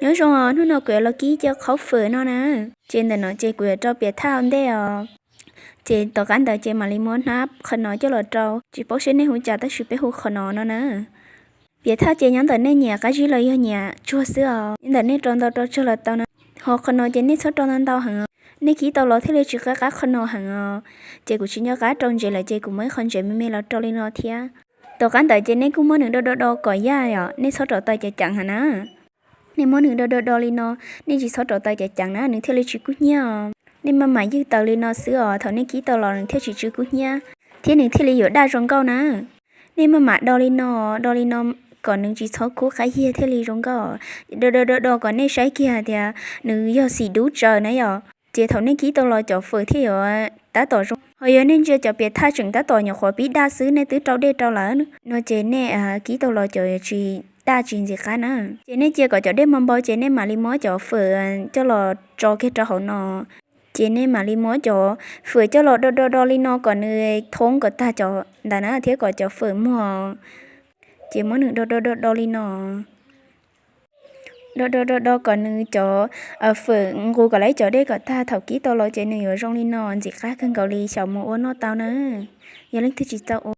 Nyob zoo os, hnub no kuv yuav los kib cov qhaub fawm no na. Ces ntawm no ces kuv yuav rau piam thaj ua ntej os. Ces tom qab ntawd ces mam li muab hnab qhov no coj los rau, tsis paub seb nej hu cas tab sis peb hu qhov no no na. Piam thaj ces nyob ntawm nej nyiam qab zib los yog nyiam tsuag xwb os, nyob ntawm nej rau ntau rau tsawg los tau na. Ho qhov no ces nej txhob rau ntau ntau heev os, nej kib tau los thiaj li tsis qab qab qhov no heev os. Ces kuv tsis nco qab rau ntsev lawm ces kuv muab ib qho ntsev me me los rau li no thiab. Tom qab ntawd ces nej kuj muab nws do do do kom yaj os, nej txhob rau taws ceev ceev heev na. Nej muab nws do do do li no, nej tsis txhob rau taws ceev ceev na, nws thiaj li tsis kub hnyiab os. Nej maj mam ywj taws li no xwb os, thaum nej kib tau los nws thiaj tsis tsw kub hnyiab, thiab nws thiaj li yuav daj zoo nkauj na. Nej maj mam do li no, do li no kom nws tsis txhob kub qab yiag thiaj li zoo nkauj. Do do do do kom nej saib kiag tias nws yog xim dub tsaws na yom. Ces thaum nej kib tau los cov fawm thiaj yuav tab tom zoo. Ho yog nej ntsia cov piam thaj tseem tab tom nyuam qhuav pib daj xwb, nej twb rau dej rau lawm no ces nej kib tau los cov tsis daj tsis ntxim qab na. Ces nej cia kom cov dej npau npau ces nej mam li muab cov fawm coj los tso kiag rau hauv no. Ces nej mam li muab cov fawm coj los do do do li no kom nws thoob kom tag cov ntawd na thiab kom cov fawm muag. Ces muab nws do do do do li no. Do do do do kom nws cov fawm nqus kom lawv cov dej kom tag, thaum kib tau los ces nws yuav zoo li no, ntxim qab kawg nkaus li xyaum mus ua noj tau na. Yog leej twg tsis tau ua